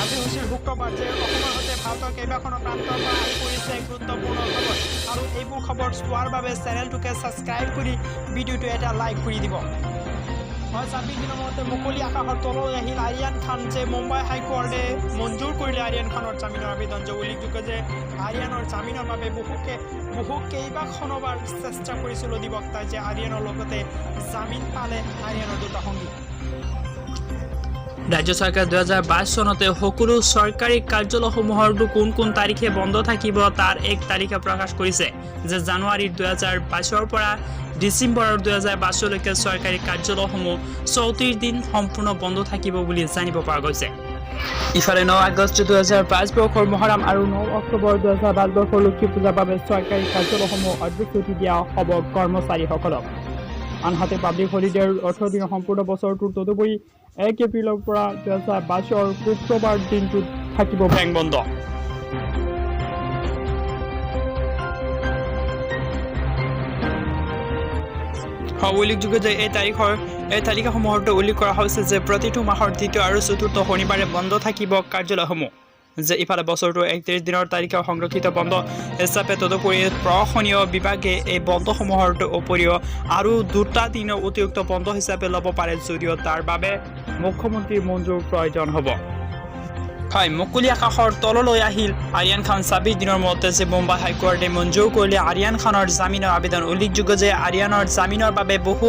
আজি হৈছিল শুক্ৰবাৰ যে অসমৰ সৈতে ভাৰতৰ কেইবাখনো প্ৰান্তৰ পৰা আহি পৰিছে গুৰুত্বপূৰ্ণ খবৰ আৰু এইবোৰ খবৰ চোৱাৰ বাবে চেনেলটোকে ছাবস্ক্ৰাইব কৰি ভিডিঅ'টো এটা লাইক কৰি দিব। হয়, 26 দিনৰ মূৰতে মুকলি আকাশৰ তললৈ আহিল আৰিয়ান খান যে মুম্বাই হাইকোৰ্টে মঞ্জুৰ কৰিলে আৰিয়ান খানৰ জামিনৰ আবেদন। যে উল্লেখযোগ্য যে আৰিয়ানৰ জামিনৰ বাবে বহু কেইবাখনবাৰ চেষ্টা কৰিছিল অধিবক্তাই যে আৰিয়ানৰ লগতে জামিন পালে আৰিয়ানৰ দুটা সংগী। ৰাজ্য চৰকাৰে 2022 চনতে সকলো চৰকাৰী কাৰ্যালয়সমূহৰ কোন কোন তাৰিখে বন্ধ থাকিব তাৰ এক তালিকা প্ৰকাশ কৰিছে যে জানুৱাৰী 2022ৰ পৰা ডিচেম্বৰৰ 2022লৈকে চৰকাৰী কাৰ্যালয়সমূহ 34 দিন সম্পূৰ্ণ বন্ধ থাকিব বুলি জানিব পৰা গৈছে। ইফালে 9 আগষ্ট 2022 বৰ্ষৰ মহৰম আৰু 9 অক্টোবৰ 2022 বৰ্ষৰ লক্ষী পূজাৰ বাবে চৰকাৰী কাৰ্যালয়সমূহ অৰ্ধেক ছুটি দিয়া হ'ব কৰ্মচাৰীসকলক। আনহাতে পাব্লিক হলিডেৰ 18 দিনৰ সম্পূৰ্ণ বছৰটোৰ তদুপৰি 1 এপ্ৰিলৰ পৰা 2022ৰ শুক্ৰবাৰ দিনটোত থাকিব বেংক বন্ধ। উল্লেখযোগ্য যে এই তালিকাসমূহতো উল্লেখ কৰা হৈছে যে প্ৰতিটো মাহৰ দ্বিতীয় আৰু চতুৰ্থ শনিবাৰে বন্ধ থাকিব কাৰ্যালয়সমূহ। যে ইফালে বছৰটোৰ 31 দিনৰ তালিকা সংৰক্ষিত বন্ধ হিচাপে তদুপৰি প্ৰশাসনীয় বিভাগে এই বন্ধসমূহৰ উপৰিও আৰু 2টা দিনৰ অতিৰিক্ত বন্ধ হিচাপে ল'ব পাৰে যদিও তাৰ বাবে মুখ্যমন্ত্ৰীৰ মঞ্জুৰ প্ৰয়োজন হ'ব। হয়, মুকলি আকাশৰ তললৈ আহিল আৰিয়ান খান 26 দিনৰ মূৰতে যে মুম্বাই হাইকোৰ্টে মঞ্জুৰ কৰিলে আৰিয়ান খানৰ জামিনৰ আবেদন। উল্লেখযোগ্য যে আৰিয়ানৰ জামিনৰ বাবে বহু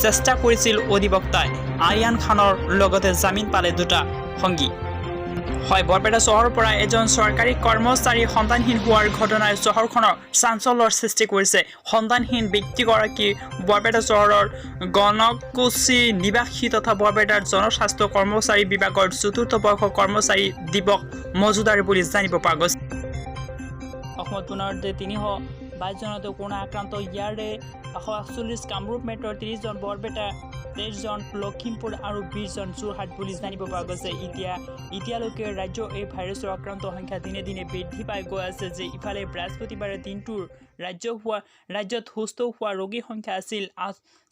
চেষ্টা কৰিছিল অধিবক্তাই। আৰিয়ান খানৰ লগতে জামিন পালে দুটা সংগী। হয়, বৰপেটা চহৰৰ পৰা এজন চৰকাৰী কৰ্মচাৰী সন্ধানহীন হোৱাৰ ঘটনাই চহৰখনৰ চাঞ্চল্যৰ সৃষ্টি কৰিছে। সন্ধানহীন ব্যক্তিগৰাকী বৰপেটা চহৰৰ গণকুচি নিবাসী তথা বৰপেটাৰ জনস্বাস্থ্য কৰ্মচাৰী বিভাগৰ চতুৰ্থ বৰ্ষৰ কৰ্মচাৰী দীপক মজুমদাৰ বুলি জানিব পৰা গৈছে। অসমত পুনৰ 322 জনতে কৰোনা আক্ৰান্ত। ইয়াৰে 148 কামৰূপ মেট্ৰৰ, 30 জন বৰপেটা, 23 জন লখিমপুৰ আৰু 20 জন যোৰহাট বুলি জানিব পৰা গৈছে। এতিয়ালৈকে ৰাজ্যৰ এই ভাইৰাছৰ আক্ৰান্ত সংখ্যা দিনে দিনে বৃদ্ধি পাই গৈ আছে। যে ইফালে বৃহস্পতিবাৰে দিনটোৰ ৰাজ্যত সুস্থ হোৱা ৰোগীৰ সংখ্যা আছিল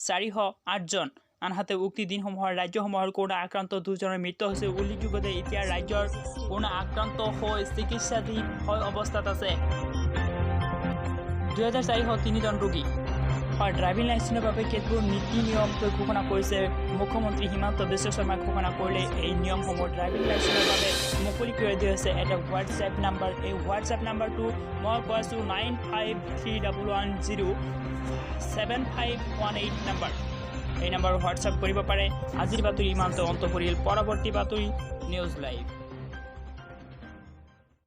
408 জন। আনহাতে উক্ত দিনসমূহৰ ৰাজ্যসমূহৰ কৰোনা আক্ৰান্ত 2জনৰ মৃত্যু হৈছে। উল্লেখযোগ্য যে এতিয়া ৰাজ্যৰ কৰোনা আক্ৰান্ত হৈ চিকিৎসাধীন হৈ অৱস্থাত আছে 2403 জন ৰোগী। হয়, ড্ৰাইভিং লাইচেন্সৰ বাবে কেতবোৰ নীতি নিয়ম ঘোষণা কৰিছে মুখ্যমন্ত্ৰী হিমন্ত বিশ্ব শৰ্মাই। ঘোষণা কৰিলে এই নিয়মসমূহ ড্ৰাইভিং লাইচেন্সৰ বাবে মুকলি কৰি দিয়া হৈছে এটা হোৱাটছএপ নাম্বাৰ। এই হোৱাটছএপ নাম্বাৰটো মই কৈ আছোঁ 9531107518 নাম্বাৰ। এই নাম্বাৰ হোৱাটছএপ কৰিব পাৰে। আজিৰ বাতৰি ইমানতে অন্ত পৰিল। পৰৱৰ্তী বাতৰি নিউজ লাইভ।